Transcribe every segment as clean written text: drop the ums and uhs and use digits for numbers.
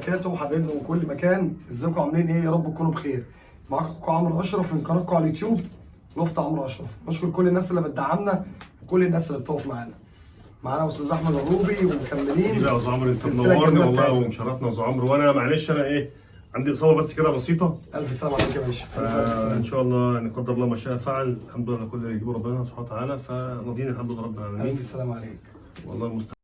وبركاته. حبايبنا من كل مكان، ازيكم عاملين ايه؟ يا رب تكونوا بخير. معاكم اخوكم عمرو اشرف من قناتكم على اليوتيوب لفت عمرو اشرف. بشكر كل الناس اللي بتدعمنا وكل الناس اللي بتقف معانا. معانا استاذ احمد الروبي ومكملين حبيبي يا استاذ عمرو، انت السلسلة منورني الجميلة والله بتاعتنا. ومشرفنا يا استاذ عمرو. وانا معلش انا ايه عندي اصابه بس كده بسيطة. الف سلامه عليك يا باشا، الف الف فان سلامه. شاء الله يعني قدر الله ما شاء فعل، الحمد لله كل اللي يجيبه ربنا سبحانه وتعالى، فراضيين الحمد لله رب العالمين. الف سلامه عليك. والله المستعان.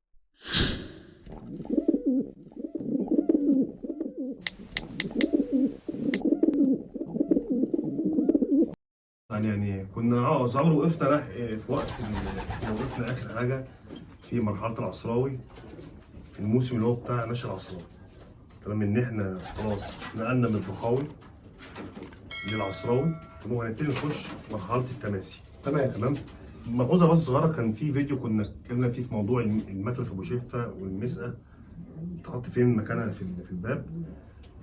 يعني كنا استاذ عمرو وقفنا في وقت وقفنا اخر حاجة في مرحلة العصراوي، في الموسم اللي هو بتاع نشر العصراوي. تمام، ان احنا خلاص نقلنا من الضحاوي للعصراوي، تمام، وهنبتدي نخش مرحلة التماسي. تمام. تمام. ملحوظة بس صغيره، كان في فيديو كنا اتكلمنا فيه في موضوع الماكلة في ابو شفه والمسقه تحط فين مكانها في الباب.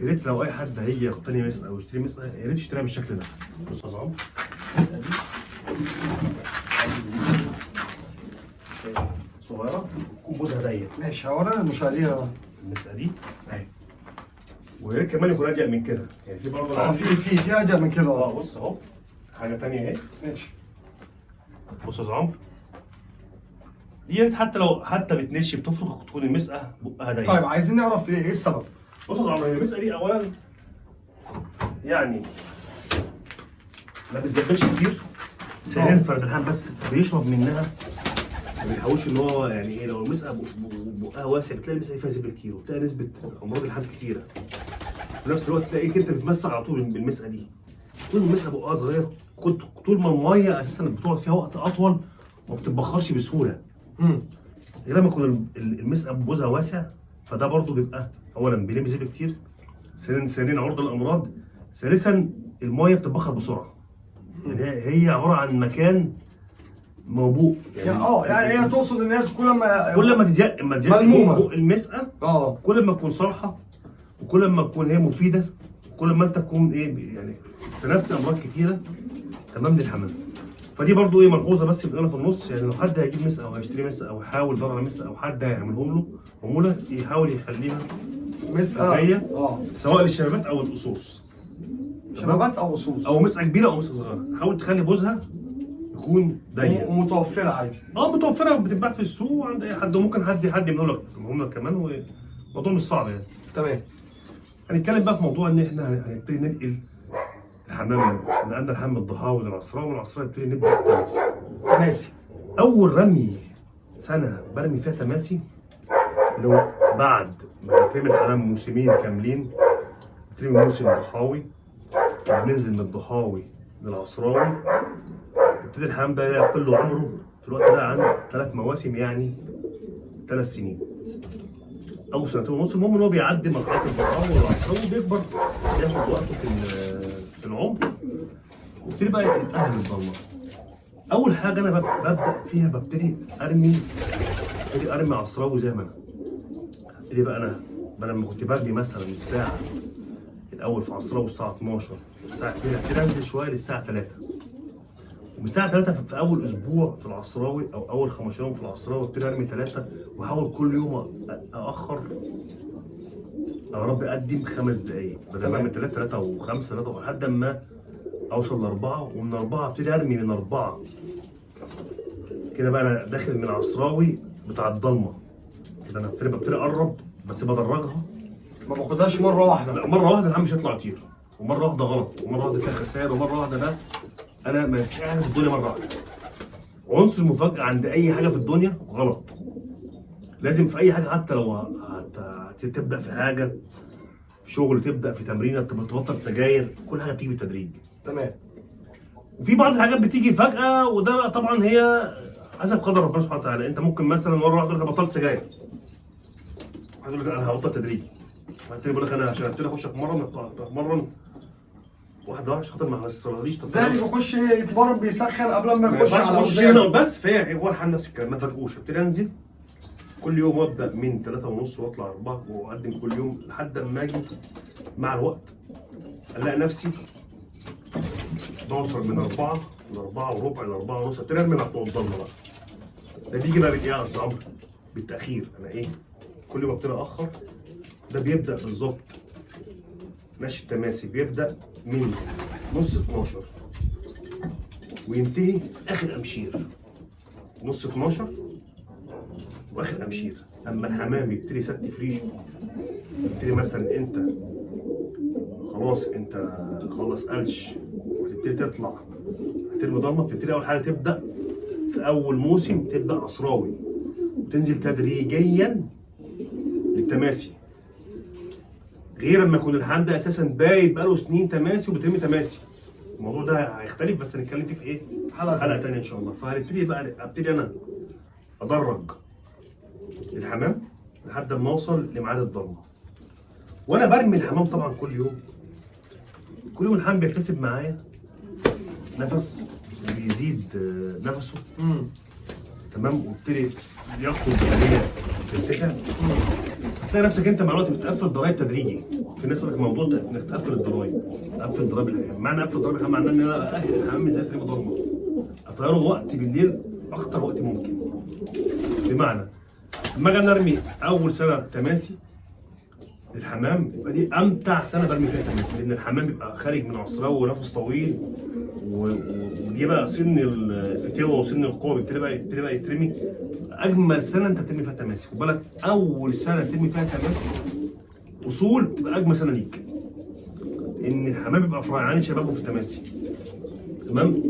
يا ريت لو اي حد هيجي يقتني مسقه او يشتري مسقه يا ريت يشتريها بالشكل ده. بص يا عمرو، المسقه دي صغيرة تكون بوزها ضيق. ماشي، هورينا المشاهدين اهو. المسقه دي اهي. ويا ريت كمان يكون اضيق من كده، يعني في برضه في اضيق من كده. بص اهو حاجة ثانية اهي. ماشي. بص يا عمرو، دي يا ريت حتى لو حتى بتنشي بتفرخ تكون المسقه بقها ضيق. طيب عايزين نعرف ايه السبب؟ بص يا عمرو، هي المسقه دي اولا يعني ما بتزبلش كتير، ثانيا فرد الحام بس بيشرب منها، ما بيحاولش ان هو يعني ايه، لو المسقه بقها واسع بتلاقي المسقه دي فيها زبل كتير وبتلاقي نسبه امراض الحام كتيرة. في نفس الوقت تلاقيك انت بتمسح على طول بالمسقه دي. طول ما المسقه بقها صغير، كنت طول ما المية اساسا بتقعد فيها وقت اطول وما بتتبخرش بسهولة. غير لما يكون المسقه بوزها واسع، فده برضو بيبقى اولا بيلم زبل كتير، ثانيا عرضه للامراض، ثالثا المية بتتبخر بسرعة. يعني هي عبارة عن مكان موبوء يعني يعني هي تقصد ان هي كل كل ما تضيق ما تضيق ملمومة. بق المسقه، كل ما تكون صالحه وكل ما تكون هي مفيدة، وكل ما انت تكون ايه يعني تنبت امراض كتيرة تمام للحمام. فدي برضو ايه ملحوظة بس بنقولها في النص، يعني لو حد هيجيب مسقه او هيشتري مسقه او يحاول يدور على مسقه او حد هيعملهم له عمولة، يحاول يخليها مسقه هي سواء للشبابات او الاصوص. شبابات او اصوص او مسقه كبيرة او مسقه صغيرة، حاول تخلي بوزها يكون ضيق ومتوفره عادي. متوفرة وبتتباع في السوق عند اي حد، وممكن حد يعمله لك يعملهم لك كمان، والموضوع مش صعب يعني. تمام. هنتكلم بقى في موضوع ان احنا هنبتدي ننقل الحمام، نقلنا الحمام الضحاوي للعصراوي، والعصراوي نبتدي نبدا التماسي. تماسي. اول رمي سنة برمي فيها تماسي اللي هو بعد ما بترمي الحمام موسمين كاملين، بترمي موسم ضحاوي، بننزل من الضحاوي للعصراوي، يبتدي الحمام ده يقل عمره في الوقت ده عن 3 مواسم، يعني 3 سنين او سنتين ونص. المهم ان هو بيعدي مرحلة الضحاوي والعصراوي وبيكبر، بياخد وقته في العمر، وبيبتدي بقى يتأهل للضلمه. اول حاجة انا ببدا فيها ببتدي ارمي عصراوي زي ما انا ابتدي بقى. انا بدل ما كنت برمي مثلا الساعة الاول في عصراوي الساعة 12 والساعة 2، ابتدي انزل شوية للساعة 3، ومن الساعة 3 في اول اسبوع في العصراوي او اول 15 يوم في العصراوي ابتدي ارمي 3، واحاول كل يوم ااخر يا رب اقدم 5 دقائق، بدل ما ارمي 3 3 و5 3 لحد ما اوصل ل4، ومن 4 ابتدي ارمي من 4 كده بقى. انا داخل من عصراوي بتاع الضلمة كده، انا ببتدي اقرب بس بدرجها، ما باخدهاش مرة واحدة. لا مرة واحدة الحمام مش هيطلع يطير، ومرة واحدة غلط، ومرة واحدة فيها خسائر، ومرة واحدة ده انا ما فيش حاجة في الدنيا مرة واحدة. عنصر المفاجاة عند اي حاجة في الدنيا غلط، لازم في اي حاجة حتى لو هتبدا في حاجة في شغل، تبدا في تمرينه، تبطل سجاير، كل حاجة بتيجي بالتدريج. تمام. وفي بعض الحاجات بتيجي فجأة، وده طبعا هي حسب قدر ربنا سبحانه وتعالى. انت ممكن مثلا مرة واحدة تقول لك انا بطلت سجاير، واحد يقول لك انا هبطل تدريجي، واحد تاني بيقول لك انا عشان ابتدي اخش اتمرن واحدة واحدة عشان خاطر ما يحصليش. زي اللي بيخش يتمرن بيسخن قبل ما ما يخش ينفعش على اخش اوزان. هنا بس، فهي هو الحل نفس الكلام، ما فاجئوش. ابتدي انزل كل يوم وابدا من 3:30 واطلع 4 واقدم كل يوم لحد اما اجي مع الوقت الاقي نفسي بوصل من 4 ل 4:15 ل 4:30، ابتدي ارمي مع بتوع الضلمة بقى. ده بيجي بقى بالايه يا استاذ عمرو؟ بالتاخير. انا ايه؟ كل ما ابتدي اخر ده بيبدا بالظبط ماشي التماسي بيبدا من نص 12 وينتهي اخر امشير. نص 12 واخر امشير. اما الحمام يبتدي يستف ريشه، يبتدي مثلا انت خلاص انت خلص قلش وهتبتدي تطلع هترمي ضلمة، بتبتدي اول حاجة تبدا في اول موسم تبدا عصراوي وتنزل تدريجيا للتماسي، غير لما يكون الحمام ده اساسا بايت بقاله سنين تماسي وبترمي تماسي. الموضوع ده هيختلف، بس هنتكلم فيه في ايه؟ حلقة تانية ان شاء الله. فهنبتدي بقى، ابتدي انا ادرج الحمام لحد ما اوصل لميعاد الضلمة. وانا برمي الحمام طبعا كل يوم، كل يوم الحمام بيكتسب معايا نفس وبيزيد نفسه. تمام، وابتدي ياخد بدنية ترتفع. هتلاقي نفسك انت مع الوقت بتقفل ضرايب تدريجي. في ناس تقول لك الموضوع ده انك تقفل الضرايب، تقفل ضرايب الحمام. معنى قفل ضرايب الحمام معناه ان انا اهل الحمام ازاي ترمي ضلمة، اطيره وقت بالليل اكتر وقت ممكن. بمعنى لما اجي ارمي اول سنة تماسي الحمام، يبقى دي امتع سنة برمي فيها تماسي، لان الحمام بيبقى خارج من عصره ونفس طويل ودي بقى سن الفتوه وسن القوة، بيبتدي بقى يترمي. اجمل سنة انت بترمي فيها تماسي، خد بالك، اول سنة ترمي فيها تماسي اصول بتبقى اجمل سنة ليك، ان الحمام بيبقى في ريعان شبابه في التماسي. تمام،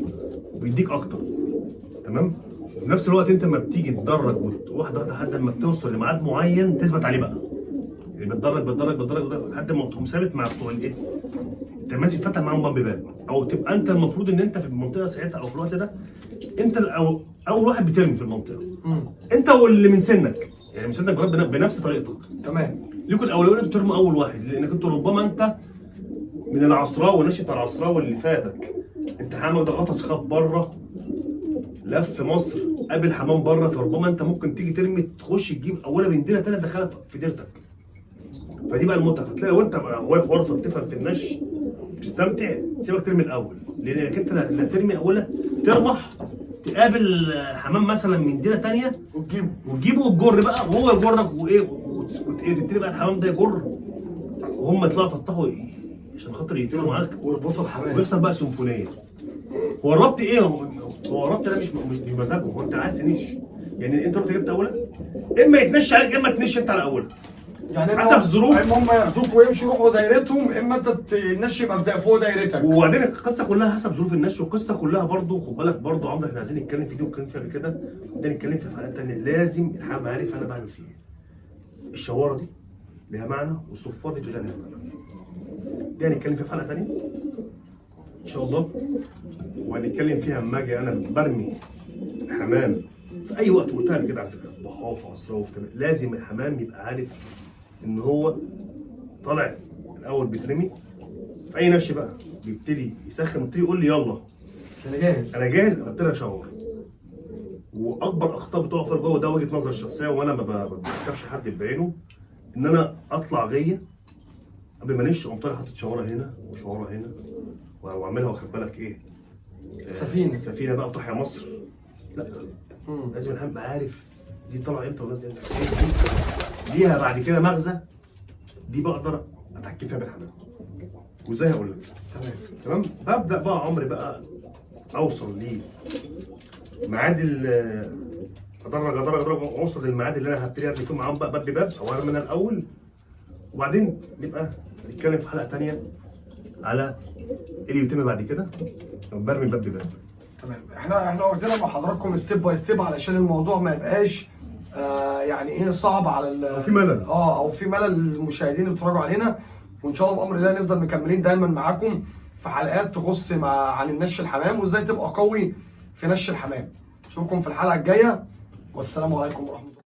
وبيديك اكتر. تمام، وفي نفس الوقت انت لما بتيجي تدرج واحدة واحدة لحد ما بتوصل لميعاد معين تثبت عليه بقى، يعني بتدرج بتدرج بتدرج بتدرج لحد ما تقوم ثابت مع بتوع الايه؟ التماسي، فتح معاهم باب باب، او تبقى انت المفروض ان انت في المنطقة ساعتها او في الوقت ده انت اول واحد بترمي في المنطقة. انت واللي من سنك، يعني من سنك بنفس طريقتك. تمام، ليكوا الاولوية انتوا ترموا اول واحد، لانك انتوا ربما انت من العصراوي والنشء بتاع العصراوي اللي فاتك، انت حمامك ده غطس خاب بره، لف مصر، قابل حمام بره، فربما انت ممكن تيجي ترمي تخش تجيب اولها من ديرة تانية تدخلها في ديرتك. فدي بقى المتعة. فتلاقي لو انت بقى هواية حوار بتفهم في النش بتستمتع، سيبك ترمي الاول، لانك انت لا ترمي اولها تربح، تقابل حمام مثلا من ديرة تانية وتجيبه وتجر بقى، وهو يجرك وايه وتبتدي بقى الحمام ده يجر، وهم يطلعوا يفتحوا عشان خاطر يقتلوا معاك ويربطوا الحمام ويحصل بقى سيمفونية. هو الربط ايه؟ هو الربط ده مش بمزاجه، هو انت عايز تنش، يعني انت رحت جبت اولها، اما يتنش عليك اما تنش انت على اولها، يعني حسب الظروف. اما هم ياخدوك ويمشوا يروحوا دايرتهم، اما انت تنش يبقى فوق دايرتك. وبعدين القصة كلها حسب ظروف النش، والقصه كلها برضو خد بالك برضو عمرو، احنا عايزين نتكلم في دي واتكلم فيها قبل كده، ده نتكلم في حلقات ثانية. لازم الحمام عارف انا بعمل فيه ايه. الشواره دي ليها معنى، والصفار دي ليها معنى. دي هنتكلم فيها في حلقة ثانية ان شاء الله، وهنتكلم فيها اما اجي انا برمي الحمام في اي وقت. قلتها قبل كده على فكرة، في ضحاه وفي عصره وفي تمام. لازم الحمام يبقى عارف ان هو طالع الاول بيترمي في اي نش بقى، بيبتدي يسخن ويبتدي يقول لي يلا انا جاهز، انا جاهز، انا ابتدي اشاور. واكبر اخطاء بتقع فيها الجو ده وجهه نظري الشخصية، وانا ما بكتبش حد بعينه، ان انا اطلع غيه قبل ما نش، اقوم طالع حاطط شواره هنا وشواره هنا واعملها، واخد بالك ايه؟ سفينة، سفينة بقى وتحيا مصر. لا، لازم الحمام يبقى عارف دي طالعه امتى ونازلة امتى، دي ليها بعد كده مغزى، دي بقدر اتحكم فيها بالحمام. وازاي هقول لك؟ تمام. ببدا بقى عمري بقى اوصل ليه ميعاد ادرج ادرج ادرج اوصل للميعاد اللي انا هبتدي ارمي فيه معاهم بقى باب بباب، او ارمي انا الاول، وبعدين نبقى نتكلم في حلقة ثانية على ايه اللي يتم بعد كده لما برمي باب بباب. تمام، احنا واخدينها مع حضراتكم step by step علشان الموضوع ما يبقاش يعني ايه صعب على او في ملل، او في ملل للمشاهدين اللي بيتفرجوا علينا. وان شاء الله بامر الله نفضل مكملين دايما معاكم في حلقات تخص عن النش الحمام وازاي تبقى قوي في نش الحمام. اشوفكم في الحلقة الجاية، والسلام عليكم ورحمة الله.